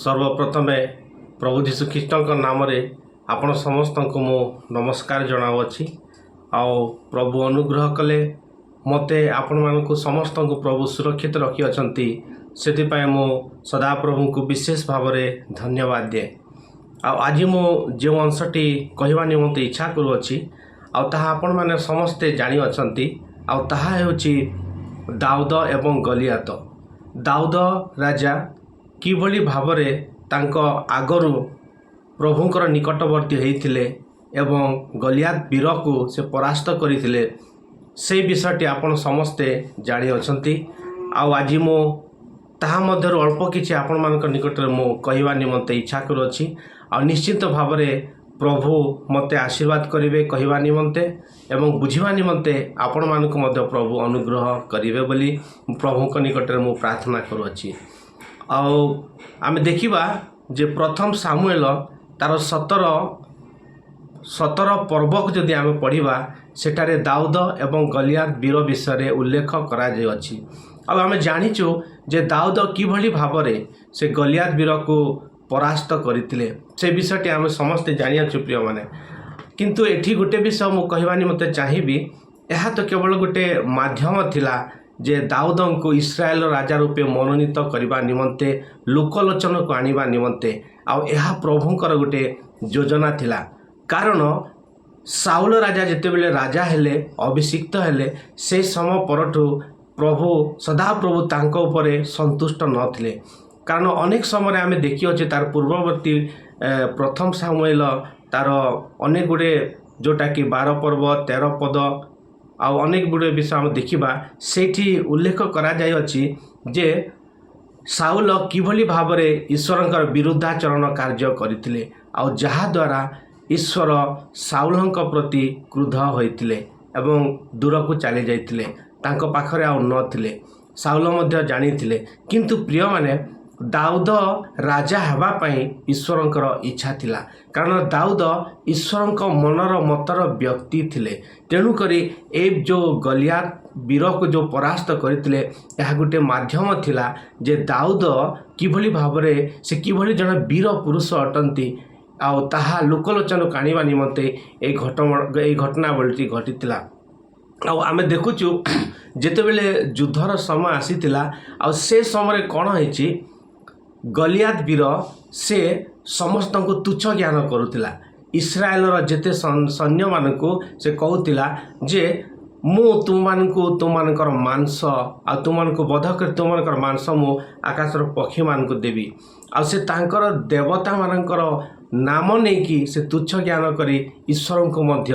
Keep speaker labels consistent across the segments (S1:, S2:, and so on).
S1: ସର୍ବପ୍ରଥମେ ପ୍ରଭୁ ଯୀଶୁ ଖ୍ରୀଷ୍ଟଙ୍କ ନାମରେ ଆପଣ ସମସ୍ତଙ୍କୁ ମୁଁ ନମସ୍କାର ଜଣାଉଅଛି। ଆଉ ପ୍ରଭୁ ଅନୁଗ୍ରହ କଲେ ମୋତେ ଆପଣମାନଙ୍କୁ ସମସ୍ତଙ୍କୁ ପ୍ରଭୁ ସୁରକ୍ଷିତ ରଖିଅଛନ୍ତି, ସେଥିପାଇଁ ମୁଁ ସଦାପ୍ରଭୁଙ୍କୁ ବିଶେଷ ଭାବରେ ଧନ୍ୟବାଦ ଦିଏ। ଆଉ ଆଜି ମୁଁ ଯେଉଁ ଅଂଶଟି କହିବା ନିମନ୍ତେ ଇଚ୍ଛା କରୁଅଛି, ଆଉ ତାହା ଆପଣମାନେ ସମସ୍ତେ ଜାଣିଅଛନ୍ତି, ଆଉ ତାହା ହେଉଛି ଦାଉଦ ଏବଂ ଗଲିଆତ। ଦାଉଦ ରାଜା କିଭଳି ଭାବରେ ତାଙ୍କ ଆଗରୁ ପ୍ରଭୁଙ୍କର ନିକଟବର୍ତ୍ତୀ ହେଇଥିଲେ ଏବଂ ଗଲିଆତ ବୀରକୁ ସେ ପରାସ୍ତ କରିଥିଲେ, ସେଇ ବିଷୟଟି ଆପଣ ସମସ୍ତେ ଜାଣିଅଛନ୍ତି। ଆଉ ଆଜି ମୁଁ ତାହା ମଧ୍ୟରୁ ଅଳ୍ପ କିଛି ଆପଣମାନଙ୍କ ନିକଟରେ ମୁଁ କହିବା ନିମନ୍ତେ ଇଚ୍ଛା କରୁଅଛି। ଆଉ ନିଶ୍ଚିତ ଭାବରେ ପ୍ରଭୁ ମୋତେ ଆଶୀର୍ବାଦ କରିବେ କହିବା ନିମନ୍ତେ ଏବଂ ବୁଝିବା ନିମନ୍ତେ। ଆପଣମାନଙ୍କୁ ମଧ୍ୟ ପ୍ରଭୁ ଅନୁଗ୍ରହ କରିବେ ବୋଲି ପ୍ରଭୁଙ୍କ ନିକଟରେ ମୁଁ ପ୍ରାର୍ଥନା କରୁଅଛି। ଆଉ ଆମେ ଦେଖିବା ଯେ ପ୍ରଥମ ସାମୁଏଲ ତାର 17 ପର୍ବକୁ ଯଦି ଆମେ ପଢ଼ିବା, ସେଠାରେ ଦାଉଦ ଏବଂ ଗଲିଆତ ବୀର ବିଷୟରେ ଉଲ୍ଲେଖ କରାଯାଇଅଛି। ଆଉ ଆମେ ଜାଣିଛୁ ଯେ ଦାଉଦ କିଭଳି ଭାବରେ ସେ ଗଲିଆତ ବୀରକୁ ପରାସ୍ତ କରିଥିଲେ, ସେ ବିଷୟଟି ଆମେ ସମସ୍ତେ ଜାଣିଅଛୁ ପ୍ରିୟମାନେ। କିନ୍ତୁ ଏଠି ଗୋଟେ ବିଷୟ ମୁଁ କହିବା ନିମନ୍ତେ ଚାହିଁବି। ଏହା ତ କେବଳ ଗୋଟେ ମାଧ୍ୟମ ଥିଲା ଯେ ଦାଉଦଙ୍କୁ ଇସ୍ରାଏଲର ରାଜା ରୂପେ ମନୋନୀତ କରିବା ନିମନ୍ତେ, ଲୋକଲୋଚନକୁ ଆଣିବା ନିମନ୍ତେ। ଆଉ ଏହା ପ୍ରଭୁଙ୍କର ଗୋଟେ ଯୋଜନା ଥିଲା, କାରଣ ସାଉଲ ରାଜା ଯେତେବେଳେ ରାଜା ହେଲେ, ଅଭିଷିକ୍ତ ହେଲେ, ସେ ସମୟ ପରଠୁ ପ୍ରଭୁ ସଦାପ୍ରଭୁ ତାଙ୍କ ଉପରେ ସନ୍ତୁଷ୍ଟ ନଥିଲେ। କାରଣ ଅନେକ ସମୟରେ ଆମେ ଦେଖିଅଛେ, ତାର ପୂର୍ବବର୍ତ୍ତୀ ପ୍ରଥମ ସାମୁଏଲ ତାର ଅନେକ ଗୁଡ଼ିଏ, ଯେଉଁଟାକି 12 ପର୍ବ 13 ପଦ ଆଉ ଅନେକ ଗୁଡ଼ିଏ ବିଷୟ ଆମେ ଦେଖିବା, ସେଇଠି ଉଲ୍ଲେଖ କରାଯାଇଅଛି ଯେ ସାଉଲ କିଭଳି ଭାବରେ ଈଶ୍ୱରଙ୍କର ବିରୁଦ୍ଧାଚରଣ କାର୍ଯ୍ୟ କରିଥିଲେ, ଆଉ ଯାହାଦ୍ୱାରା ଈଶ୍ୱର ସାଉଲଙ୍କ ପ୍ରତି କ୍ରୁଦ୍ଧ ହୋଇଥିଲେ ଏବଂ ଦୂରକୁ ଚାଲି ଯାଇଥିଲେ, ତାଙ୍କ ପାଖରେ ଆଉ ନଥିଲେ। ସାଉଲ ମଧ୍ୟ ଜାଣିଥିଲେ। କିନ୍ତୁ ପ୍ରିୟମାନେ, ଦାଉଦ ରାଜା ହେବା ପାଇଁ ଈଶ୍ୱରଙ୍କର ଇଚ୍ଛା ଥିଲା, କାରଣ ଦାଉଦ ଈଶ୍ୱରଙ୍କ ମନର ମତର ବ୍ୟକ୍ତି ଥିଲେ। ତେଣୁକରି ଏ ଯେଉଁ ଗଲିଆତ ବୀରକୁ ଯେଉଁ ପରାସ୍ତ କରିଥିଲେ, ଏହା ଗୋଟେ ମାଧ୍ୟମ ଥିଲା ଯେ ଦାଉଦ କିଭଳି ଭାବରେ, ସେ କିଭଳି ଜଣେ ବୀର ପୁରୁଷ ଅଟନ୍ତି, ଆଉ ତାହା ଲୋକଲୋଚନକୁ ଆଣିବା ନିମନ୍ତେ ଏଇ ଘଟଣାବଳୀଟି ଘଟିଥିଲା। ଆଉ ଆମେ ଦେଖୁଛୁ, ଯେତେବେଳେ ଯୁଦ୍ଧର ସମୟ ଆସିଥିଲା, ଆଉ ସେ ସମୟରେ କ'ଣ ହେଇଛି? ଗଲିଆତ ବୀର ସେ ସମସ୍ତଙ୍କୁ ତୁଚ୍ଛ ଜ୍ଞାନ କରୁଥିଲା। ଇସ୍ରାଏଲର ଯେତେ ସୈନ୍ୟମାନଙ୍କୁ ସେ କହୁଥିଲା ଯେ ମୁଁ ତୁମମାନଙ୍କୁ, ତୁମମାନଙ୍କର ମାଂସ, ଆଉ ତୁମମାନଙ୍କୁ ବଧ କରି ତୁମମାନଙ୍କର ମାଂସ ମୁଁ ଆକାଶର ପକ୍ଷୀମାନଙ୍କୁ ଦେବି। ଆଉ ସେ ତାଙ୍କର ଦେବତାମାନଙ୍କର ନାମ ନେଇକି ସେ ତୁଚ୍ଛ ଜ୍ଞାନ କରି ଈଶ୍ୱରଙ୍କୁ ମଧ୍ୟ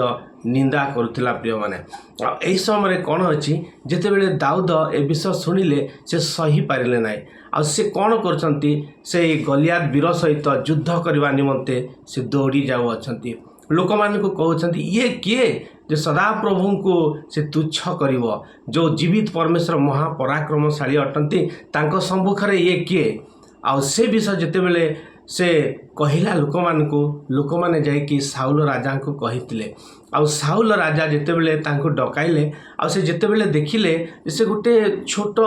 S1: ନିନ୍ଦା କରୁଥିଲା ପ୍ରିୟମାନେ। ଆଉ ଏହି ସମୟରେ କ'ଣ ଅଛି, ଯେତେବେଳେ ଦାଉଦ ଏ ବିଷୟ ଶୁଣିଲେ, ସେ ସହିପାରିଲେ ନାହିଁ। ଆଉ ସେ କ'ଣ କରୁଛନ୍ତି? ସେଇ ଗଲିଆତ ବୀର ସହିତ ଯୁଦ୍ଧ କରିବା ନିମନ୍ତେ ସେ ଦୌଡ଼ି ଯାଉଅଛନ୍ତି। ଲୋକମାନଙ୍କୁ କହୁଛନ୍ତି, ଇଏ କିଏ ଯେ ସଦାପ୍ରଭୁଙ୍କୁ ସେ ତୁଚ୍ଛ କରିବ? ଯେଉଁ ଜୀବିତ ପରମେଶ୍ୱର ମହାପରାକ୍ରମଶାଳୀ ଅଟନ୍ତି, ତାଙ୍କ ସମ୍ମୁଖରେ ଇଏ କିଏ? ଆଉ ସେ ବିଷୟ ଯେତେବେଳେ ସେ କହିଲା ଲୋକମାନଙ୍କୁ, ଲୋକମାନେ ଯାଇକି ସାଉଲ ରାଜାଙ୍କୁ କହିଥିଲେ। ଆଉ ସାଉଲ ରାଜା ଯେତେବେଳେ ତାଙ୍କୁ ଡକାଇଲେ, ଆଉ ସେ ଯେତେବେଳେ ଦେଖିଲେ ଯେ ସେ ଗୋଟେ ଛୋଟ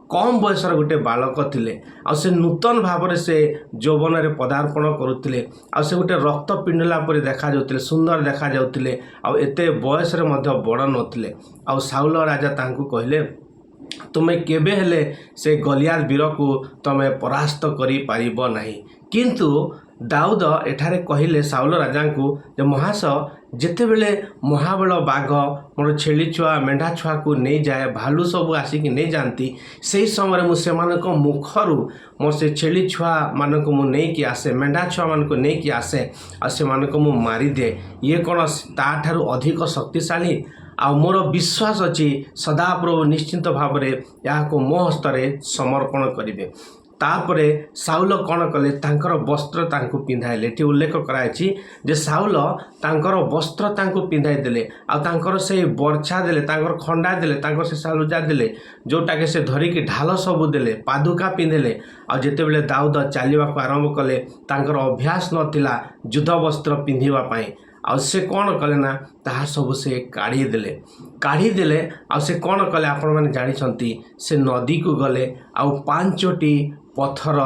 S1: କମ୍ ବୟସର ଗୋଟେ ବାଳକ ଥିଲେ, ଆଉ ସେ ନୂତନ ଭାବରେ ସେ ଯୌବନରେ ପଦାର୍ପଣ କରୁଥିଲେ, ଆଉ ସେ ଗୋଟେ ରକ୍ତ ପିଣ୍ଡିଲା ପରି ଦେଖାଯାଉଥିଲେ, ସୁନ୍ଦର ଦେଖାଯାଉଥିଲେ, ଆଉ ଏତେ ବୟସରେ ମଧ୍ୟ ବଡ଼ ନଥିଲେ। ଆଉ ସାଉଲ ରାଜା ତାଙ୍କୁ କହିଲେ, ତୁମେ କେବେ ହେଲେ ସେ ଗଲିଆତ ବୀରକୁ ତମେ ପରାସ୍ତ କରିପାରିବ ନାହିଁ। କିନ୍ତୁ ଦାଉଦ ଏଠାରେ କହିଲେ ସାଉଲ ରାଜାଙ୍କୁ ଯେ ମହାଶୟ, ଯେତେବେଳେ ମହାବଳ ବାଘ ମୋର ଛେଳି ଛୁଆ, ମେଣ୍ଢା ଛୁଆକୁ ନେଇଯାଏ, ଭାଲୁ ସବୁ ଆସିକି ନେଇଯାଆନ୍ତି, ସେହି ସମୟରେ ମୁଁ ସେମାନଙ୍କ ମୁଖରୁ ମୋର ସେ ଛେଳି ଛୁଆମାନଙ୍କୁ ମୁଁ ନେଇକି ଆସେ, ମେଣ୍ଢା ଛୁଆମାନଙ୍କୁ ନେଇକି ଆସେ, ଆଉ ସେମାନଙ୍କୁ ମୁଁ ମାରିଦିଏ। ଇଏ କ'ଣ ତାଠାରୁ ଅଧିକ ଶକ୍ତିଶାଳୀ? ଆଉ ମୋର ବିଶ୍ୱାସ ଅଛି, ସଦାପ୍ରଭୁ ନିଶ୍ଚିନ୍ତ ଭାବରେ ଏହାକୁ ମୋ ହସ୍ତରେ ସମର୍ପଣ କରିବେ। ତାପରେ ସାଉଲ କ'ଣ କଲେ? ତାଙ୍କର ବସ୍ତ୍ର ତାଙ୍କୁ ପିନ୍ଧାଇଲେ। ଏଠି ଉଲ୍ଲେଖ କରାଯାଇଛି ଯେ ସାଉଲ ତାଙ୍କର ବସ୍ତ୍ର ତାଙ୍କୁ ପିନ୍ଧାଇ ଦେଲେ, ଆଉ ତାଙ୍କର ସେଇ ବର୍ଛା ଦେଲେ, ତାଙ୍କର ଖଣ୍ଡା ଦେଲେ, ତାଙ୍କର ସେ ସାଲୁଜା ଦେଲେ, ଯେଉଁଟାକି ସେ ଧରିକି ଢାଲ ସବୁ ଦେଲେ, ପାଦୁକା ପିନ୍ଧିଲେ। ଆଉ ଯେତେବେଳେ ଦାଉଦ ଚାଲିବାକୁ ଆରମ୍ଭ କଲେ, ତାଙ୍କର ଅଭ୍ୟାସ ନଥିଲା ଯୁଦ୍ଧ ବସ୍ତ୍ର ପିନ୍ଧିବା ପାଇଁ। ଆଉ ସେ କ'ଣ କଲେ ନା, ତାହା ସବୁ ସେ କାଢ଼ିଦେଲେ, କାଢ଼ିଦେଲେ। ଆଉ ସେ କ'ଣ କଲେ ଆପଣମାନେ ଜାଣିଛନ୍ତି। ସେ ନଦୀକୁ ଗଲେ ଆଉ ପାଞ୍ଚଟି ପଥର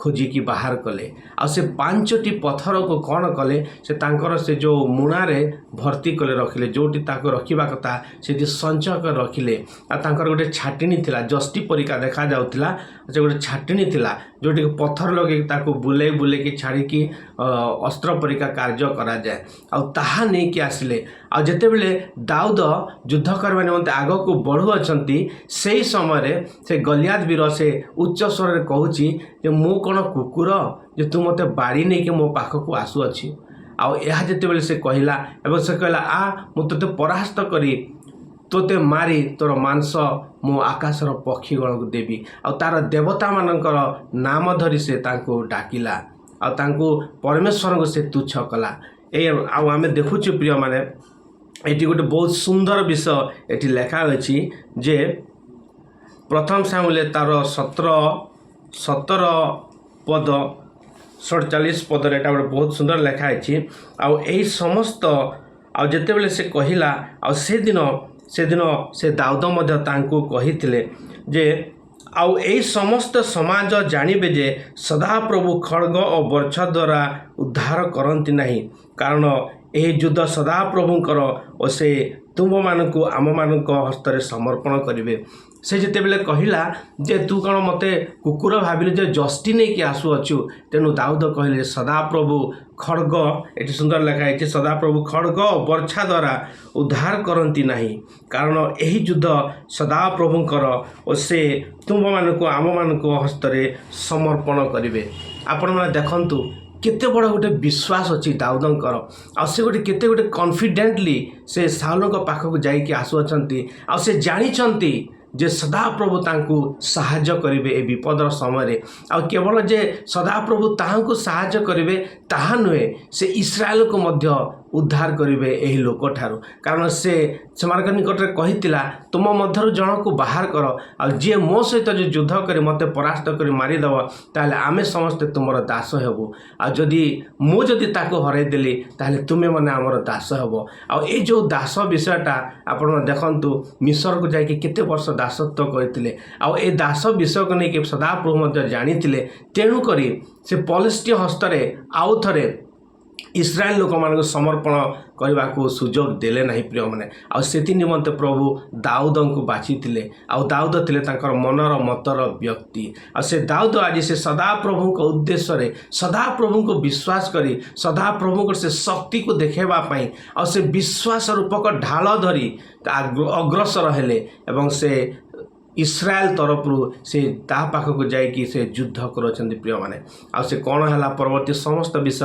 S1: ଖୋଜିକି ବାହାର କଲେ। ଆଉ ସେ 5ଟି ପଥରକୁ କ'ଣ କଲେ? ସେ ତାଙ୍କର ସେ ଯେଉଁ ମୁଣାରେ ଭର୍ତ୍ତି କଲେ, ରଖିଲେ। ଯେଉଁଠି ତାକୁ ରଖିବା କଥା ସେଠି ସଞ୍ଚୟ କରି ରଖିଲେ। ଆଉ ତାଙ୍କର ଗୋଟେ ଛାଟିଣୀ ଥିଲା, ଯଷ୍ଟି ପରିକା ଦେଖାଯାଉଥିଲା। ସେ ଗୋଟେ ଛାଟିଣୀ ଥିଲା, ଯେଉଁଠିକି ପଥର ଲଗେଇକି ତାକୁ ବୁଲେଇ ବୁଲେଇକି ଛାଡ଼ିକି ଅସ୍ତ୍ର ପରିକା କାର୍ଯ୍ୟ କରାଯାଏ। ଆଉ ତାହା ନେଇକି ଆସିଲେ। ଆଉ ଯେତେବେଳେ ଦାଉଦ ଯୁଦ୍ଧ କରିବା ନିମନ୍ତେ ଆଗକୁ ବଢ଼ୁଅଛନ୍ତି, ସେଇ ସମୟରେ ସେ ଗଲିଆତ ବୀର ସେ ଉଚ୍ଚ ସ୍ୱରରେ କହୁଛି ଯେ ମୁଁ କ'ଣ କୁକୁର ଯେ ତୁ ମୋତେ ବାଡ଼ି ନେଇକି ମୋ ପାଖକୁ ଆସୁଅଛି? ଆଉ ଏହା ଯେତେବେଳେ ସେ କହିଲା ଏବଂ ସେ କହିଲା, ଆ, ମୁଁ ତୋତେ ପରାସ୍ତ କରି ତୋତେ ମାରି ତୋର ମାଂସ ମୁଁ ଆକାଶର ପକ୍ଷୀଗଣକୁ ଦେବି। ଆଉ ତାର ଦେବତାମାନଙ୍କର ନାମ ଧରି ସେ ତାଙ୍କୁ ଡାକିଲା ଆଉ ତାଙ୍କୁ ପରମେଶ୍ୱରଙ୍କୁ ସେ ତୁଚ୍ଛ କଲା। ଏ ଆଉ ଆମେ ଦେଖୁଛୁ ପ୍ରିୟମାନେ, ଏଠି ଗୋଟେ ବହୁତ ସୁନ୍ଦର ବିଷୟ ଏଠି ଲେଖା ଅଛି ଯେ ପ୍ରଥମ ସାମୁଏଲ ତାର 17 ପଦ 47 ପଦରେ ଏଇଟା ଗୋଟେ ବହୁତ ସୁନ୍ଦର ଲେଖା ହେଇଛି। ଆଉ ଏହି ସମସ୍ତ ଆଉ ଯେତେବେଳେ ସେ କହିଲା, ଆଉ ସେଦିନ ସେ ଦାଉଦ ମଧ୍ୟ ତାଙ୍କୁ କହିଥିଲେ ଯେ ଆଉ ଏଇ ସମସ୍ତ ସମାଜ ଜାଣିବେ ଯେ ସଦାପ୍ରଭୁ ଖଡ଼ଗ ଓ ବର୍ଚ୍ଛା ଦ୍ୱାରା ଉଦ୍ଧାର କରନ୍ତି ନାହିଁ, କାରଣ ଏହି ଯୁଦ୍ଧ ସଦାପ୍ରଭୁଙ୍କର ଓ ସେ ତୁମ୍ଭମାନଙ୍କୁ ଆମମାନଙ୍କ ହସ୍ତରେ ସମର୍ପଣ କରିବେ। ସେ ଯେତେବେଳେ କହିଲା ଯେ ତୁ କ'ଣ ମୋତେ କୁକୁର ଭାବିଲୁ ଯେ ଯଷ୍ଟି ନେଇକି ଆସୁଅଛୁ? ତେଣୁ ଦାଉଦ କହିଲେ, ସଦାପ୍ରଭୁ ଖଡ଼ଗ, ଏଠି ସୁନ୍ଦର ଲେଖା ହେଇଛି, ସଦାପ୍ରଭୁ ଖଡ଼ଗ ଓ ବର୍ଚ୍ଛା ଦ୍ୱାରା ଉଦ୍ଧାର କରନ୍ତି ନାହିଁ, କାରଣ ଏହି ଯୁଦ୍ଧ ସଦାପ୍ରଭୁଙ୍କର ଓ ସେ ତୁମ୍ଭମାନଙ୍କୁ ଆମମାନଙ୍କ ହସ୍ତରେ ସମର୍ପଣ କରିବେ। ଆପଣମାନେ ଦେଖନ୍ତୁ, କେତେ ବଡ଼ ଗୋଟେ ବିଶ୍ୱାସ ଅଛି ଦାଉଦଙ୍କର। ଆଉ ସେ ଗୋଟେ କେତେ ଗୋଟେ କନଫିଡେଣ୍ଟଲି ସେ ସାଉଲଙ୍କ ପାଖକୁ ଯାଇକି ଆସୁଅଛନ୍ତି। ଆଉ ସେ ଜାଣିଛନ୍ତି ଯେ ସଦାପ୍ରଭୁ ତାଙ୍କୁ ସାହାଯ୍ୟ କରିବେ ଏ ବିପଦର ସମୟରେ। ଆଉ କେବଳ ଯେ ସଦାପ୍ରଭୁ ତାହାଙ୍କୁ ସାହାଯ୍ୟ କରିବେ ତାହା ନୁହେଁ, ସେ ଇସ୍ରାଏଲକୁ ମଧ୍ୟ ଉଦ୍ଧାର କରିବେ ଏହି ଲୋକଠାରୁ। କାରଣ ସେ ସେମାନଙ୍କ ନିକଟରେ କହିଥିଲା, ତୁମ ମଧ୍ୟରୁ ଜଣକୁ ବାହାର କର, ଆଉ ଯିଏ ମୋ ସହିତ ଯେ ଯୁଦ୍ଧ କରି ମୋତେ ପରାସ୍ତ କରି ମାରିଦେବ, ତାହେଲେ ଆମେ ସମସ୍ତେ ତୁମର ଦାସ ହେବୁ। ଆଉ ଯଦି ମୁଁ ଯଦି ତାକୁ ହରାଇଦେଲି, ତାହେଲେ ତୁମେମାନେ ଆମର ଦାସ ହେବ। ଆଉ ଏଇ ଯେଉଁ ଦାସ ବିଷୟଟା ଆପଣ ଦେଖନ୍ତୁ, ମିଶରକୁ ଯାଇକି କେତେ ବର୍ଷ ଦାସତ୍ୱ କରିଥିଲେ। ଆଉ ଏ ଦାସ ବିଷୟକୁ ନେଇକି ସଦାପ୍ରଭୁ ମଧ୍ୟ ଜାଣିଥିଲେ। ତେଣୁକରି ସେ ପଲେଷ୍ଟୀୟ ହସ୍ତରେ ଆଉ ଥରେ ଇସ୍ରାଏଲ ଲୋକମାନଙ୍କୁ ସମର୍ପଣ କରିବାକୁ ସୁଯୋଗ ଦେଲେ ନାହିଁ ପ୍ରିୟମାନେ। ଆଉ ସେଥି ନିମନ୍ତେ ପ୍ରଭୁ ଦାଉଦଙ୍କୁ ବାଛିଥିଲେ। ଆଉ ଦାଉଦ ଥିଲେ ତାଙ୍କର ମନର ମତର ବ୍ୟକ୍ତି। ଆଉ ସେ ଦାଉଦ ଆଜି ସେ ସଦାପ୍ରଭୁଙ୍କ ଉଦ୍ଦେଶ୍ୟରେ ସଦାପ୍ରଭୁଙ୍କୁ ବିଶ୍ୱାସ କରି, ସଦାପ୍ରଭୁଙ୍କର ସେ ଶକ୍ତିକୁ ଦେଖାଇବା ପାଇଁ ଆଉ ସେ ବିଶ୍ୱାସ ରୂପକ ଢାଳ ଧରି ଅଗ୍ରସର ହେଲେ ଏବଂ ସେ ଇସ୍ରାଏଲ ତରଫରୁ ସେ ତା ପାଖକୁ ଯାଇକି ସେ ଯୁଦ୍ଧ କରୁଅଛନ୍ତି ପ୍ରିୟମାନେ। ଆଉ ସେ କ'ଣ ହେଲା, ପରବର୍ତ୍ତୀ ସମସ୍ତ ବିଷୟ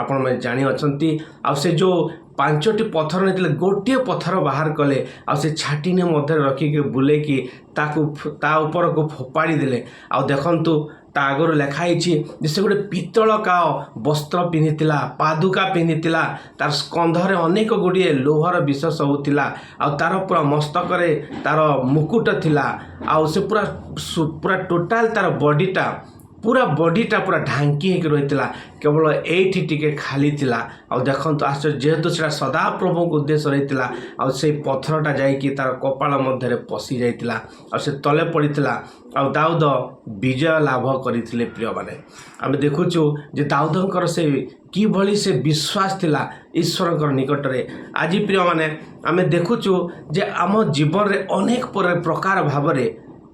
S1: ଆପଣମାନେ ଜାଣିଅଛନ୍ତି। ଆଉ ସେ ଯେଉଁ 5ଟି ପଥର ନେଇଥିଲେ, ଗୋଟିଏ ପଥର ବାହାର କଲେ ଆଉ ସେ ଛାଟିନି ମଧ୍ୟରେ ରଖିକି ବୁଲେଇକି ତାକୁ ତା ଉପରକୁ ଫୋପାଡ଼ି ଦେଲେ। ଆଉ ଦେଖନ୍ତୁ, ତା ଆଗରୁ ଲେଖା ହେଇଛି ଯେ ସେ ଗୋଟେ ପିତ୍ତଳ କାଅ ବସ୍ତ୍ର ପିନ୍ଧିଥିଲା, ପାଦୁକା ପିନ୍ଧିଥିଲା, ତାର ସ୍କନ୍ଧରେ ଅନେକ ଗୁଡ଼ିଏ ଲୌହର ବିଷ ସବୁ ଥିଲା, ଆଉ ତାର ପୁରା ମସ୍ତକରେ ତାର ମୁକୁଟ ଥିଲା। ଆଉ ସେ ପୁରା ଟୋଟାଲ ତାର ବଡ଼ିଟା, ପୁରା ବଡ଼ିଟା ପୁରା ଢାଙ୍କି ହେଇକି ରହିଥିଲା, କେବଳ ଏଇଠି ଟିକେ ଖାଲି ଥିଲା। ଆଉ ଦେଖନ୍ତୁ ଆଶ୍ଚର୍ଯ୍ୟ, ଯେହେତୁ ସେଇଟା ସଦାପ୍ରଭୁଙ୍କ ଉଦ୍ଦେଶ୍ୟ ରହିଥିଲା, ଆଉ ସେଇ ପଥରଟା ଯାଇକି ତାର କପାଳ ମଧ୍ୟରେ ପଶି ଯାଇଥିଲା ଆଉ ସେ ତଳେ ପଡ଼ିଥିଲା। ଆଉ ଦାଉଦ ବିଜୟ ଲାଭ କରିଥିଲେ। ପ୍ରିୟମାନେ, ଆମେ ଦେଖୁଛୁ ଯେ ଦାଉଦଙ୍କର ସେ କିଭଳି ସେ ବିଶ୍ୱାସ ଥିଲା ଈଶ୍ୱରଙ୍କର ନିକଟରେ। ଆଜି ପ୍ରିୟମାନେ, ଆମେ ଦେଖୁଛୁ ଯେ ଆମ ଜୀବନରେ ଅନେକ ପ୍ରକାର ଭାବରେ,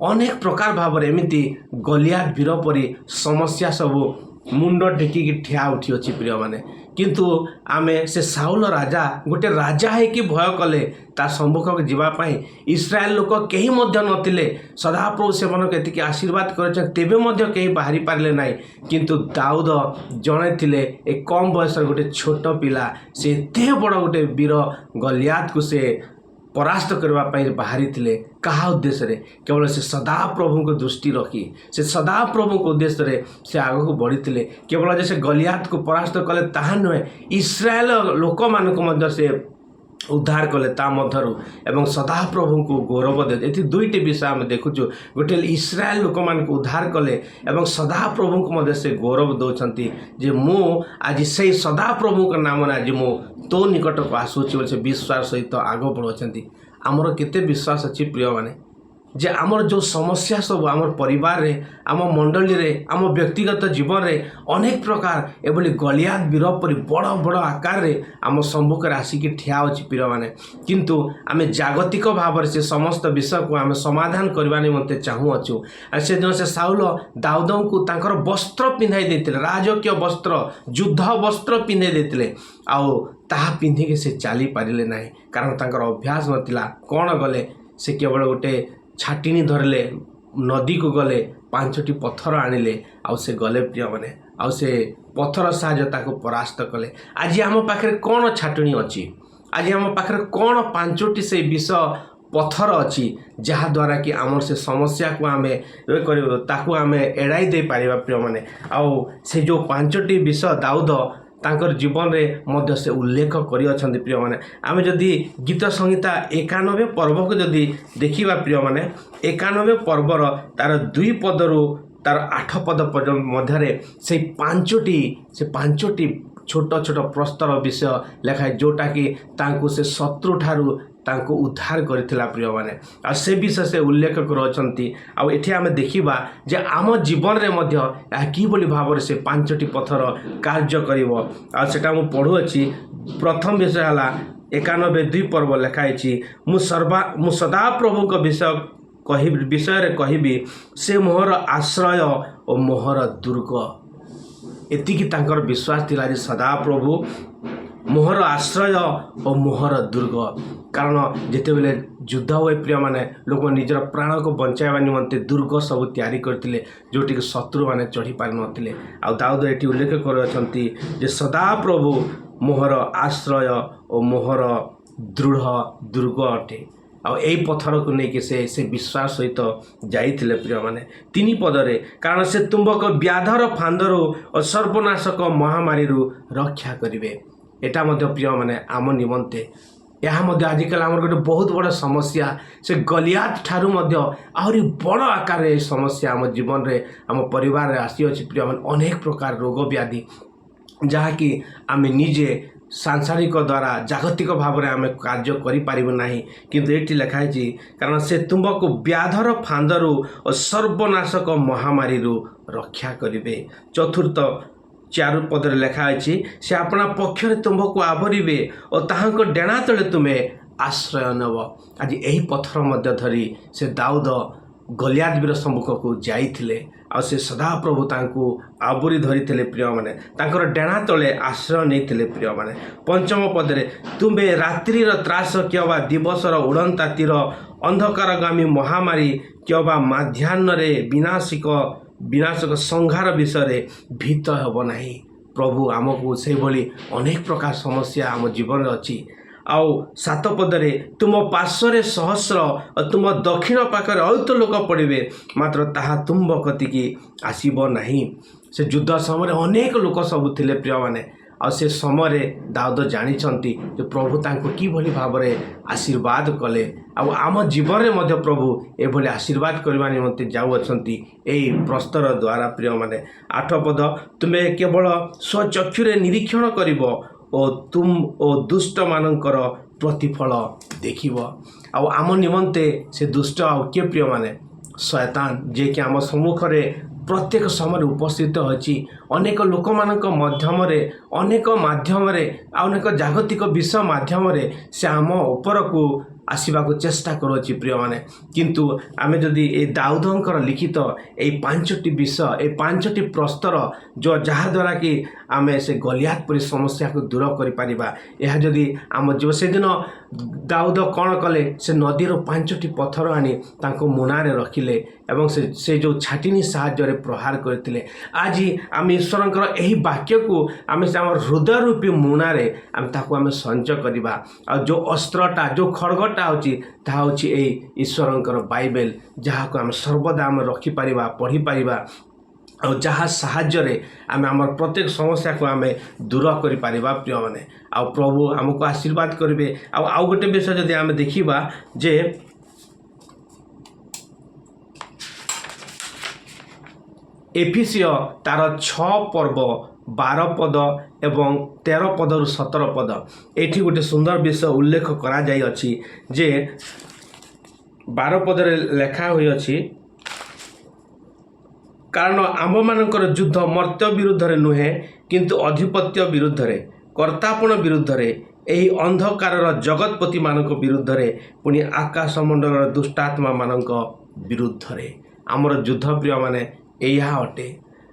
S1: ଅନେକ ପ୍ରକାର ଭାବରେ ଏମିତି ଗଲିଆତ ବୀର ପରି ସମସ୍ୟା ସବୁ ମୁଣ୍ଡ ଟେକିକି ଠିଆ ଉଠିଅଛି ପ୍ରିୟମାନେ। କିନ୍ତୁ ଆମେ ସେ ସାଉଲ ରାଜା, ଗୋଟେ ରାଜା ହେଇକି ଭୟ କଲେ ତା ସମ୍ମୁଖକୁ ଯିବା ପାଇଁ। ଇସ୍ରାଏଲ ଲୋକ କେହି ମଧ୍ୟ ନଥିଲେ। ସଦାପ୍ରଭୁ ସେମାନଙ୍କୁ ଏତିକି ଆଶୀର୍ବାଦ କରିଛନ୍ତି, ତେବେ ମଧ୍ୟ କେହି ବାହାରି ପାରିଲେ ନାହିଁ। କିନ୍ତୁ ଦାଉଦ ଜଣେ ଥିଲେ, ଏ କମ୍ ବୟସର ଗୋଟେ ଛୋଟ ପିଲା, ସେ ଏତେ ବଡ଼ ଗୋଟେ ବୀର ଗଲିଆତକୁ ସେ ପରାସ୍ତ କରିବା ପାଇଁ ବାହାରିଥିଲେ। କାହା ଉଦ୍ଦେଶ୍ୟରେ? କେବଳ ସେ ସଦାପ୍ରଭୁଙ୍କ ଦୃଷ୍ଟି ରଖି, ସେ ସଦାପ୍ରଭୁଙ୍କ ଉଦ୍ଦେଶ୍ୟରେ ସେ ଆଗକୁ ବଢ଼ିଥିଲେ। କେବଳ ଯେ ସେ ଗଲିଆତକୁ ପରାସ୍ତ କଲେ ତାହା ନୁହେଁ, ଇସ୍ରାଏଲ ଲୋକମାନଙ୍କୁ ମଧ୍ୟ ସେ ଉଦ୍ଧାର କଲେ ତା ମଧ୍ୟରୁ ଏବଂ ସଦାପ୍ରଭୁଙ୍କୁ ଗୌରବ ଦେଲେ। ଏଠି ଦୁଇଟି ବିଷୟ ଆମେ ଦେଖୁଛୁ। ଗୋଟିଏ ହେଲେ ଇସ୍ରାଏଲ ଲୋକମାନଙ୍କୁ ଉଦ୍ଧାର କଲେ ଏବଂ ସଦାପ୍ରଭୁଙ୍କୁ ମଧ୍ୟ ସେ ଗୌରବ ଦେଉଛନ୍ତି ଯେ ମୁଁ ଆଜି ସେଇ ସଦାପ୍ରଭୁଙ୍କ ନାମରେ ଆଜି ମୁଁ ତୋ ନିକଟକୁ ଆସୁଛି ବୋଲି ସେ ବିଶ୍ୱାସ ସହିତ ଆଗ ବଢ଼ୁଅଛନ୍ତି। ଆମର କେତେ ବିଶ୍ୱାସ ଅଛି ପ୍ରିୟମାନେ? ଯେ ଆମର ଯେଉଁ ସମସ୍ୟା ସବୁ ଆମର ପରିବାରରେ, ଆମ ମଣ୍ଡଳୀରେ, ଆମ ବ୍ୟକ୍ତିଗତ ଜୀବନରେ ଅନେକ ପ୍ରକାର ଏଭଳି ଗଲିଆତ ବୀର ପରି ବଡ଼ ବଡ଼ ଆକାରରେ ଆମ ସମ୍ମୁଖରେ ଆସିକି ଠିଆ ଅଛି ପ୍ରିୟମାନେ। କିନ୍ତୁ ଆମେ ଜାଗତିକ ଭାବରେ ସେ ସମସ୍ତ ବିଷୟକୁ ଆମେ ସମାଧାନ କରିବା ନିମନ୍ତେ ଚାହୁଁଅଛୁ। ଆଉ ସେଦିନ ସେ ସାଉଲ ଦାଉଦଙ୍କୁ ତାଙ୍କର ବସ୍ତ୍ର ପିନ୍ଧାଇ ଦେଇଥିଲେ, ରାଜକୀୟ ବସ୍ତ୍ର, ଯୁଦ୍ଧ ବସ୍ତ୍ର ପିନ୍ଧାଇ ଦେଇଥିଲେ। ଆଉ ତାହା ପିନ୍ଧିକି ସେ ଚାଲିପାରିଲେ ନାହିଁ, କାରଣ ତାଙ୍କର ଅଭ୍ୟାସ ନଥିଲା। କ'ଣ ଗଲେ? ସେ କେବଳ ଗୋଟେ ଛାଟିଣୀ ଧରିଲେ, ନଦୀକୁ ଗଲେ, 5ଟି ପଥର ଆଣିଲେ ଆଉ ସେ ଗଲେ ପ୍ରିୟମାନେ, ଆଉ ସେ ପଥର ସାହାଯ୍ୟ ତାକୁ ପରାସ୍ତ କଲେ। ଆଜି ଆମ ପାଖରେ କ'ଣ ଛାଟୁଣୀ ଅଛି? ଆଜି ଆମ ପାଖରେ କ'ଣ 5ଟି ସେଇ ବିଷ ପଥର ଅଛି, ଯାହାଦ୍ୱାରା କି ଆମର ସେ ସମସ୍ୟାକୁ ଆମେ ଇଏ କରିବ, ତାକୁ ଆମେ ଏଡ଼ାଇ ଦେଇପାରିବା ପ୍ରିୟମାନେ? ଆଉ ସେ ଯେଉଁ 5ଟି ବିଷ ଦାଉଦ ତାଙ୍କର ଜୀବନରେ ମଧ୍ୟ ସେ ଉଲ୍ଲେଖ କରିଅଛନ୍ତି ପ୍ରିୟମାନେ। ଆମେ ଯଦି ଗୀତ ସଂହିତା 91 ପର୍ବକୁ ଯଦି ଦେଖିବା ପ୍ରିୟମାନେ, 91 ପର୍ବର ତାର 2 ପଦରୁ ତାର 8 ପଦ ପର୍ଯ୍ୟନ୍ତ ମଧ୍ୟରେ ସେଇ ପାଞ୍ଚଟି ଛୋଟ ଛୋଟ ପ୍ରସ୍ତର ବିଷୟ ଲେଖାଏ, ଯେଉଁଟାକି ତାଙ୍କୁ ସେ ଶତ୍ରୁଠାରୁ ତାଙ୍କୁ ଉଦ୍ଧାର କରିଥିଲା ପ୍ରିୟମାନେ। ଆଉ ସେ ବିଷୟ ସେ ଉଲ୍ଲେଖ କରୁଅଛନ୍ତି। ଆଉ ଏଠି ଆମେ ଦେଖିବା ଯେ ଆମ ଜୀବନରେ ମଧ୍ୟ ଏହା କିଭଳି ଭାବରେ ସେ 5ଟି ପଥର କାର୍ଯ୍ୟ କରିବ। ଆଉ ସେଟା ମୁଁ ପଢ଼ୁଅଛି। ପ୍ରଥମ ବିଷୟ ହେଲା 91:2 ପର୍ବ ଲେଖା ହେଇଛି, ମୁଁ ସଦାପ୍ରଭୁଙ୍କ ବିଷୟରେ କହିବି, ସେ ମୋହର ଆଶ୍ରୟ ଓ ମୋହର ଦୁର୍ଗ। ଏତିକି ତାଙ୍କର ବିଶ୍ୱାସ ଥିଲା ଯେ ସଦାପ୍ରଭୁ ମୋହର ଆଶ୍ରୟ ଓ ମୋହର ଦୁର୍ଗ। କାରଣ ଯେତେବେଳେ ଯୁଦ୍ଧ ହୁଏ ପ୍ରିୟମାନେ, ଲୋକ ନିଜର ପ୍ରାଣକୁ ବଞ୍ଚାଇବା ନିମନ୍ତେ ଦୁର୍ଗ ସବୁ ତିଆରି କରିଥିଲେ, ଯେଉଁଠିକି ଶତ୍ରୁମାନେ ଚଢ଼ି ପାରିନଥିଲେ। ଆଉ ଦାଉଦ ଏଠି ଉଲ୍ଲେଖ କରିଅଛନ୍ତି ଯେ ସଦାପ୍ରଭୁ ମୋହର ଆଶ୍ରୟ ଓ ମୋହର ଦୃଢ଼ ଦୁର୍ଗ ଅଟେ। ଆଉ ଏଇ ପଥରକୁ ନେଇକି ସେ ବିଶ୍ୱାସ ସହିତ ଯାଇଥିଲେ ପ୍ରିୟମାନେ। 3 ପଦରେ, କାରଣ ସେ ତୁମ୍ଭକୁ ବ୍ୟାଧର ଫାନ୍ଦରୁ ଓ ସର୍ବନାଶକ ମହାମାରୀରୁ ରକ୍ଷା କରିବେ। ଏଟା ମଧ୍ୟ ପ୍ରିୟମାନେ ଆମ ନିମନ୍ତେ ଏହା ମଧ୍ୟ ଆଜିକାଲି ଆମର ଗୋଟେ ବହୁତ ବଡ଼ ସମସ୍ୟା। ସେ ଗଲିଆତ ଠାରୁ ମଧ୍ୟ ଆହୁରି ବଡ଼ ଆକାରରେ ଏ ସମସ୍ୟା ଆମ ଜୀବନରେ, ଆମ ପରିବାରରେ ଆସିଅଛି ପ୍ରିୟମାନେ। ଅନେକ ପ୍ରକାର ରୋଗ ବ୍ୟାଧି, ଯାହାକି ଆମେ ନିଜେ ସାଂସାରିକ ଦ୍ୱାରା ଜାଗତିକ ଭାବରେ ଆମେ କାର୍ଯ୍ୟ କରିପାରିବୁ ନାହିଁ। କିନ୍ତୁ ଏଠି ଲେଖା ହେଇଛି, କାରଣ ସେ ତୁମ୍ଭକୁ ବ୍ୟାଧର ଫାନ୍ଦରୁ ଓ ସର୍ବନାଶକ ମହାମାରୀରୁ ରକ୍ଷା କରିବେ। ଚତୁର୍ଥ 4 ପଦରେ ଲେଖା ଅଛି, ସେ ଆପଣା ପକ୍ଷରେ ତୁମ୍ଭକୁ ଆବରିବେ ଓ ତାହାଙ୍କ ଡେଣା ତଳେ ତୁମେ ଆଶ୍ରୟ ନେବ। ଆଜି ଏହି ପଥର ମଧ୍ୟ ଧରି ସେ ଦାଉଦ ଗଲିଆତ ବୀର ସମ୍ମୁଖକୁ ଯାଇଥିଲେ ଆଉ ସେ ସଦାପ୍ରଭୁ ତାଙ୍କୁ ଆବୋରି ଧରିଥିଲେ ପ୍ରିୟମାନେ, ତାଙ୍କର ଡେଣା ତଳେ ଆଶ୍ରୟ ନେଇଥିଲେ ପ୍ରିୟମାନେ। ପଞ୍ଚମ ପଦରେ, ତୁମ୍ଭେ ରାତ୍ରିର ତ୍ରାସ କିମ୍ବା ଦିବସର ଉଡ଼ନ୍ତା ତୀର, ଅନ୍ଧକାରଗାମୀ ମହାମାରୀ କିମ୍ବା ମାଧ୍ୟାହ୍ନରେ ବିନାଶକ ସଂହାର ବିଷୟରେ ଭୀତ ହେବ ନାହିଁ। ପ୍ରଭୁ ଆମକୁ ସେଇଭଳି ଅନେକ ପ୍ରକାର ସମସ୍ୟା ଆମ ଜୀବନରେ ଅଛି। ଆଉ 7 ପଦରେ, ତୁମ ପାର୍ଶ୍ୱରେ ସହସ୍ର ଓ ତୁମ ଦକ୍ଷିଣ ପାଖରେ ଅୟୁତ ଲୋକ ପଡ଼ିବେ, ମାତ୍ର ତାହା ତୁମ୍ଭ କତିକି ଆସିବ ନାହିଁ। ସେ ଯୁଦ୍ଧ ସମୟରେ ଅନେକ ଲୋକ ସବୁ ଥିଲେ ପ୍ରିୟମାନେ। ଆଉ ସେ ସମୟରେ ଦାଉଦ ଜାଣିଛନ୍ତି ଯେ ପ୍ରଭୁ ତାଙ୍କୁ କିଭଳି ଭାବରେ ଆଶୀର୍ବାଦ କଲେ। ଆଉ ଆମ ଜୀବନରେ ମଧ୍ୟ ପ୍ରଭୁ ଏଭଳି ଆଶୀର୍ବାଦ କରିବା ନିମନ୍ତେ ଯାଉଅଛନ୍ତି ଏଇ ପ୍ରସ୍ତର ଦ୍ୱାରା ପ୍ରିୟମାନେ। 8 ପଦ, ତୁମେ କେବଳ ସ୍ୱଚକ୍ଷୁରେ ନିରୀକ୍ଷଣ କରିବ ଓ ଦୁଷ୍ଟମାନଙ୍କର ପ୍ରତିଫଳ ଦେଖିବ। ଆଉ ଆମ ନିମନ୍ତେ ସେ ଦୁଷ୍ଟ ଆଉ କିଏ ପ୍ରିୟମାନେ? ଶୟତାନ, ଯିଏକି ଆମ ସମ୍ମୁଖରେ ପ୍ରତ୍ୟେକ ସମୟରେ ଉପସ୍ଥିତ ଅଛି, ଅନେକ ଲୋକମାନଙ୍କ ମାଧ୍ୟମରେ, ଅନେକ ମାଧ୍ୟମରେ, ଆଉ ଅନେକ ଜାଗତିକ ବିଷୟ ମାଧ୍ୟମରେ ସେ ଆମ ଉପରକୁ ଆସିବାକୁ ଚେଷ୍ଟା କରୁଅଛି ପ୍ରିୟମାନେ। କିନ୍ତୁ ଆମେ ଯଦି ଏଇ ଦାଉଦଙ୍କର ଲିଖିତ ଏଇ 5ଟି ବିଷୟ, ଏଇ 5ଟି ପ୍ରସ୍ତର, ଯାହାଦ୍ୱାରା କି ଆମେ ସେ ଗଲିଆତ ପରି ସମସ୍ୟାକୁ ଦୂର କରିପାରିବା, ଏହା ଯଦି ଆମ ଜୀବ। ସେଦିନ ଦାଉଦ କ'ଣ କଲେ? ସେ ନଦୀରୁ 5ଟି ପଥର ଆଣି ତାଙ୍କ ମୁଣାରେ ରଖିଲେ ଏବଂ ସେ ଯେଉଁ ଛାଟିନି ସାହାଯ୍ୟରେ ପ୍ରହାର କରିଥିଲେ। ଆଜି ଆମେ ଈଶ୍ୱରଙ୍କର ଏହି ବାକ୍ୟକୁ ଆମେ ସେ ଆମର ହୃଦୟ ରୂପୀ ମୁଣାରେ ଆମେ ତାକୁ ଆମେ ସଞ୍ଚୟ କରିବା। ଆଉ ଯେଉଁ ଅସ୍ତ୍ରଟା, ଯେଉଁ ଖଡ଼ଗଟା ହେଉଛି, ତାହା ହେଉଛି ଏଇ ଈଶ୍ୱରଙ୍କର ବାଇବେଲ, ଯାହାକୁ ଆମେ ସର୍ବଦା ଆମେ ରଖିପାରିବା, ପଢ଼ିପାରିବା ଆଉ ଯାହା ସାହାଯ୍ୟରେ ଆମେ ଆମର ପ୍ରତ୍ୟେକ ସମସ୍ୟାକୁ ଆମେ ଦୂର କରିପାରିବା ପ୍ରିୟମାନେ। ଆଉ ପ୍ରଭୁ ଆମକୁ ଆଶୀର୍ବାଦ କରିବେ। ଆଉ ଗୋଟେ ବିଷୟ ଯଦି ଆମେ ଦେଖିବା ଯେ ଏଫିସୀୟ ତାର 6 ପର୍ବ 12 ପଦ ଏବଂ 13 ପଦରୁ 17 ପଦ, ଏଠି ଗୋଟେ ସୁନ୍ଦର ବିଷୟ ଉଲ୍ଲେଖ କରାଯାଇଅଛି ଯେ 12 ପଦରେ ଲେଖା ହୋଇଅଛି, କାରଣ ଆମ୍ଭମାନଙ୍କର ଯୁଦ୍ଧ ମର୍ତ୍ତ୍ୟ ବିରୁଦ୍ଧରେ ନୁହେଁ, କିନ୍ତୁ ଆଧିପତ୍ୟ ବିରୁଦ୍ଧରେ, କର୍ତ୍ତାପଣ ବିରୁଦ୍ଧରେ, ଏହି ଅନ୍ଧକାରର ଜଗତପତିମାନଙ୍କ ବିରୁଦ୍ଧରେ, ପୁଣି ଆକାଶମଣ୍ଡଳର ଦୁଷ୍ଟାତ୍ମାମାନଙ୍କ ବିରୁଦ୍ଧରେ। ଆମର ଯୁଦ୍ଧ, ପ୍ରିୟମାନେ, ଏଇଆ ଅଟେ।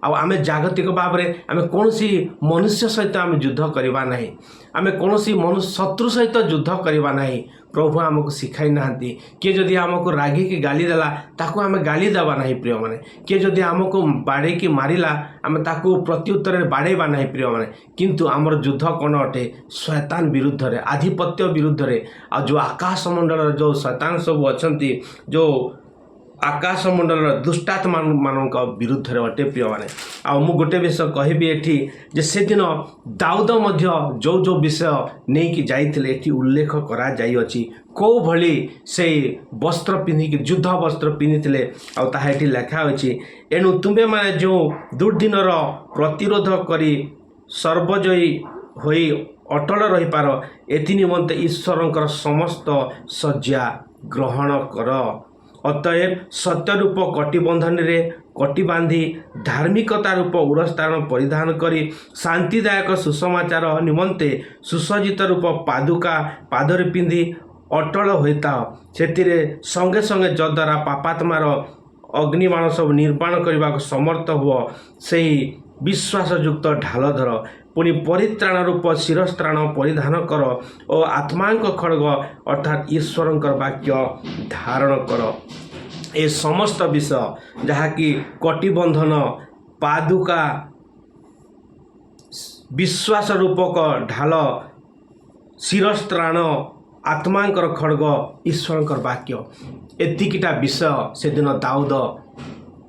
S1: ଆଉ ଆମେ ଜାଗତିକ ଭାବରେ ଆମେ କୌଣସି ମନୁଷ୍ୟ ସହିତ ଆମେ ଯୁଦ୍ଧ କରିବା ନାହିଁ। ଆମେ କୌଣସି ଶତ୍ରୁ ସହିତ ଯୁଦ୍ଧ କରିବା ନାହିଁ। ପ୍ରଭୁ ଆମକୁ ଶିଖାଇ ନାହାନ୍ତି। କିଏ ଯଦି ଆମକୁ ରାଗିକି ଗାଳି ଦେଲା, ତାକୁ ଆମେ ଗାଳି ଦେବା ନାହିଁ, ପ୍ରିୟମାନେ। କିଏ ଯଦି ଆମକୁ ବାଡ଼େଇକି ମାରିଲା, ଆମେ ତାକୁ ପ୍ରତ୍ୟୁତ୍ତରରେ ବାଡ଼େଇବା ନାହିଁ, ପ୍ରିୟମାନେ। କିନ୍ତୁ ଆମର ଯୁଦ୍ଧ କ'ଣ ଅଟେ? ଶୈତାନ ବିରୁଦ୍ଧରେ, ଆଧିପତ୍ୟ ବିରୁଦ୍ଧରେ, ଆଉ ଯେଉଁ ଆକାଶମଣ୍ଡଳର ଯେଉଁ ଶୈତାନ ସବୁ ଅଛନ୍ତି, ଯେଉଁ ଆକାଶମଣ୍ଡଳର ଦୁଷ୍ଟାତ୍ମା ମାନଙ୍କ ବିରୁଦ୍ଧରେ ଅଟେ, ପ୍ରିୟମାନେ। ଆଉ ମୁଁ ଗୋଟେ ବିଷୟ କହିବି ଏଠି ଯେ ସେଦିନ ଦାଉଦ ମଧ୍ୟ ଯେଉଁ ଯେଉଁ ବିଷୟ ନେଇକି ଯାଇଥିଲେ, ଏଠି ଉଲ୍ଲେଖ କରାଯାଇଅଛି। କେଉଁ ଭଳି ସେଇ ବସ୍ତ୍ର ପିନ୍ଧିକି, ଯୁଦ୍ଧ ବସ୍ତ୍ର ପିନ୍ଧିଥିଲେ, ଆଉ ତାହା ଏଠି ଲେଖା ହୋଇଛି। ଏଣୁ ତୁମ୍ଭେମାନେ ଯେଉଁ ଦୁର୍ଦିନର ପ୍ରତିରୋଧ କରି ସର୍ବଜୟୀ ହୋଇ ଅଟଳ ରହିପାର, ଏଥି ନିମନ୍ତେ ଈଶ୍ୱରଙ୍କର ସମସ୍ତ ସଜ୍ଜା ଗ୍ରହଣ କର। ଅତଏବ ସତ୍ୟରୂପ କଟିବନ୍ଧନୀରେ କଟି ବାନ୍ଧି, ଧାର୍ମିକତା ରୂପ ଉରସ୍ତ୍ରାଣ ପରିଧାନ କରି, ଶାନ୍ତିଦାୟକ ସୁସମାଚାର ନିମନ୍ତେ ସୁସଜ୍ଜିତ ରୂପ ପାଦୁକା ପାଦରେ ପିନ୍ଧି ଅଟଳ ହୋଇଥାଅ। ସେଥିରେ ସଙ୍ଗେ ସଙ୍ଗେ ଯଦ୍ୱାରା ପାପାତ୍ମାର ଅଗ୍ନିବାଣ ସବୁ ନିର୍ବାଣ କରିବାକୁ ସମର୍ଥ ହୁଅ, ସେହି ବିଶ୍ୱାସଯୁକ୍ତ ଢାଲ ଧର। ପୁଣି ପରିତ୍ରାଣ ରୂପ ଶିରସ୍ତ୍ରାଣ ପରିଧାନ କର ଓ ଆତ୍ମାଙ୍କ ଖଡ଼ଗ ଅର୍ଥାତ୍ ଈଶ୍ୱରଙ୍କର ବାକ୍ୟ ଧାରଣ କର। ଏ ସମସ୍ତ ବିଷୟ, ଯାହାକି କଟିବନ୍ଧନ, ପାଦୁକା, ବିଶ୍ୱାସ ରୂପକ ଢାଲ, ଶିରସ୍ତ୍ରାଣ, ଆତ୍ମାଙ୍କର ଖଡ଼ଗ, ଈଶ୍ୱରଙ୍କର ବାକ୍ୟ, ଏତିକିଟା ବିଷୟ ସେଦିନ ଦାଉଦ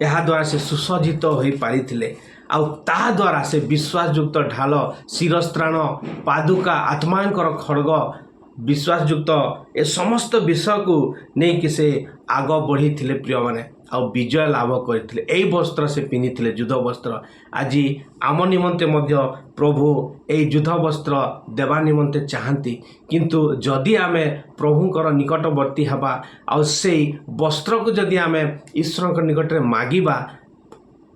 S1: ଏହାଦ୍ୱାରା ସେ ସୁସଜ୍ଜିତ ହୋଇପାରିଥିଲେ। ଆଉ ତାହା ଦ୍ୱାରା ସେ ବିଶ୍ୱାସଯୁକ୍ତ ଢାଲ, ଶିରସ୍ତ୍ରାଣ, ପାଦୁକା, ଆତ୍ମାଙ୍କର ଖଡ଼ଗ, ବିଶ୍ୱାସଯୁକ୍ତ ଏ ସମସ୍ତ ବିଷୟକୁ ନେଇକି ସେ ଆଗ ବଢ଼ିଥିଲେ, ପ୍ରିୟମାନେ, ଆଉ ବିଜୟ ଲାଭ କରିଥିଲେ। ଏଇ ବସ୍ତ୍ର ସେ ପିନ୍ଧିଥିଲେ, ଯୁଦ୍ଧ ବସ୍ତ୍ର। ଆଜି ଆମ ନିମନ୍ତେ ମଧ୍ୟ ପ୍ରଭୁ ଏଇ ଯୁଦ୍ଧ ବସ୍ତ୍ର ଦେବା ନିମନ୍ତେ ଚାହାନ୍ତି। କିନ୍ତୁ ଯଦି ଆମେ ପ୍ରଭୁଙ୍କର ନିକଟବର୍ତ୍ତୀ ହେବା ଆଉ ସେଇ ବସ୍ତ୍ରକୁ ଯଦି ଆମେ ଈଶ୍ୱରଙ୍କ ନିକଟରେ ମାଗିବା,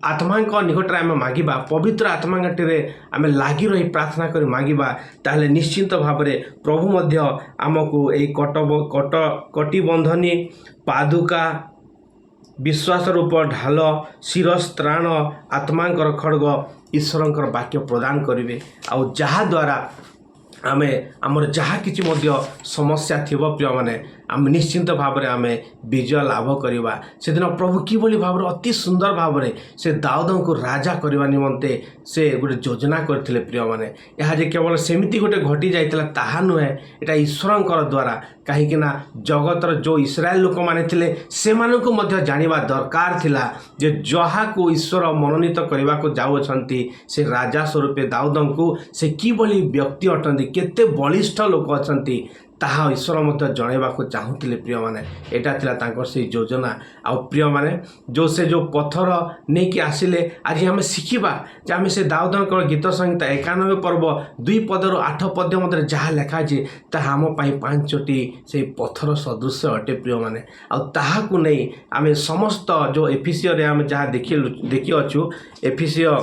S1: ଆତ୍ମାଙ୍କ ନିକଟରେ ଆମେ ମାଗିବା, ପବିତ୍ର ଆତ୍ମାଙ୍କ ନିକଟରେ ଆମେ ଲାଗି ରହି ପ୍ରାର୍ଥନା କରି ମାଗିବା, ତାହେଲେ ନିଶ୍ଚିନ୍ତ ଭାବରେ ପ୍ରଭୁ ମଧ୍ୟ ଆମକୁ ଏଇ କଟ କଟ କଟିବନ୍ଧନୀ, ପାଦୁକା, ବିଶ୍ୱାସ ରୂପ ଢାଲ, ଶିରସ୍ତ୍ରାଣ, ଆତ୍ମାଙ୍କର ଖଡ଼ଗ, ଈଶ୍ୱରଙ୍କର ବାକ୍ୟ ପ୍ରଦାନ କରିବେ। ଆଉ ଯାହାଦ୍ୱାରା ଆମେ ଆମର ଯାହା କିଛି ମଧ୍ୟ ସମସ୍ୟା ଥିବ, ପ୍ରିୟମାନେ, ଆମେ ନିଶ୍ଚିନ୍ତ ଭାବରେ ଆମେ ବିଜୟ ଲାଭ କରିବା। ସେଦିନ ପ୍ରଭୁ କିଭଳି ଭାବରେ ଅତି ସୁନ୍ଦର ଭାବରେ ସେ ଦାଉଦଙ୍କୁ ରାଜା କରିବା ନିମନ୍ତେ ସେ ଗୋଟେ ଯୋଜନା କରିଥିଲେ, ପ୍ରିୟମାନେ। ଏହା ଯେ କେବଳ ସେମିତି ଗୋଟେ ଘଟି ଯାଇଥିଲା ତାହା ନୁହେଁ, ଏଇଟା ଈଶ୍ୱରଙ୍କର ଦ୍ୱାରା। କାହିଁକି ନା ଜଗତର ଯେଉଁ ଇସ୍ରାଏଲ ଲୋକମାନେ ଥିଲେ, ସେମାନଙ୍କୁ ମଧ୍ୟ ଜାଣିବା ଦରକାର ଥିଲା ଯେ ଯାହାକୁ ଈଶ୍ୱର ମନୋନୀତ କରିବାକୁ ଯାଉଅଛନ୍ତି ସେ ରାଜା ସ୍ୱରୂପେ ଦାଉଦଙ୍କୁ, ସେ କିଭଳି ବ୍ୟକ୍ତି ଅଟନ୍ତି, କେତେ ବଳିଷ୍ଠ ଲୋକ ଅଛନ୍ତି, ତାହା ଈଶ୍ୱର ମଧ୍ୟ ଜଣାଇବାକୁ ଚାହୁଁଥିଲେ, ପ୍ରିୟମାନେ। ଏଇଟା ଥିଲା ତାଙ୍କର ସେଇ ଯୋଜନା। ଆଉ ପ୍ରିୟମାନେ, ଯେଉଁ ସେ ଯେଉଁ ପଥର ନେଇକି ଆସିଲେ, ଆଜି ଆମେ ଶିଖିବା ଯେ ଆମେ ସେ ଦାଉଦଙ୍କର ଗୀତ ସଂହିତା 91 ପର୍ବ 2 ପଦରୁ 8 ପଦ୍ୟ ମଧ୍ୟରେ ଯାହା ଲେଖା ଅଛି, ତାହା ଆମ ପାଇଁ ପାଞ୍ଚଟି ସେଇ ପଥର ସଦୃଶ ଅଟେ, ପ୍ରିୟମାନେ। ଆଉ ତାହାକୁ ନେଇ ଆମେ ସମସ୍ତ ଯେଉଁ ଏଫିସିଓରେ ଆମେ ଯାହା ଦେଖିଅଛୁ, ଏଫିସିଓ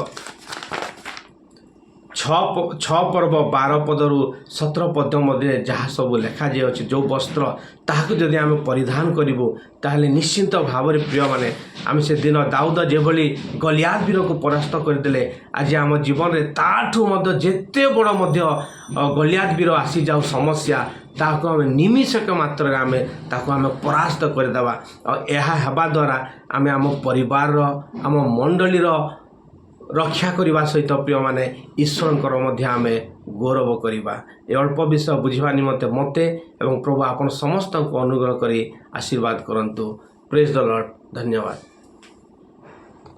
S1: 6 ପର୍ବ 12 ପଦରୁ 17 ପଦ୍ୟ ମଧ୍ୟରେ ଯାହା ସବୁ ଲେଖାଯାଇଅଛି, ଯେଉଁ ବସ୍ତ୍ର, ତାହାକୁ ଯଦି ଆମେ ପରିଧାନ କରିବୁ, ତାହେଲେ ନିଶ୍ଚିନ୍ତ ଭାବରେ, ପ୍ରିୟମାନେ, ଆମେ ସେଦିନ ଦାଉଦ ଯେଭଳି ଗଲିଆତ ବୀରକୁ ପରାସ୍ତ କରିଦେଲେ, ଆଜି ଆମ ଜୀବନରେ ତାଠୁ ମଧ୍ୟ ଯେତେ ବଡ଼ ମଧ୍ୟ ଗଲିଆତ ବୀର ଆସିଯାଉ ସମସ୍ୟା, ତାହାକୁ ଆମେ ନିମିଷକ ମାତ୍ରରେ ଆମେ ତାକୁ ଆମେ ପରାସ୍ତ କରିଦେବା। ଆଉ ଏହା ହେବା ଦ୍ୱାରା ଆମେ ଆମ ପରିବାରର, ଆମ ମଣ୍ଡଳୀର ରକ୍ଷା କରିବା ସହିତ, ପ୍ରିୟମାନେ, ଈଶ୍ୱରଙ୍କର ମଧ୍ୟ ଆମେ ଗୌରବ କରିବା। ଏ ଅଳ୍ପ ବିଷୟ ବୁଝିବା ନିମନ୍ତେ ମୋତେ ଏବଂ ପ୍ରଭୁ ଆପଣ ସମସ୍ତଙ୍କୁ ଅନୁଗ୍ରହ କରି ଆଶୀର୍ବାଦ କରନ୍ତୁ। ପ୍ରେଜ୍ ଦ ଲର୍ଡ଼। ଧନ୍ୟବାଦ।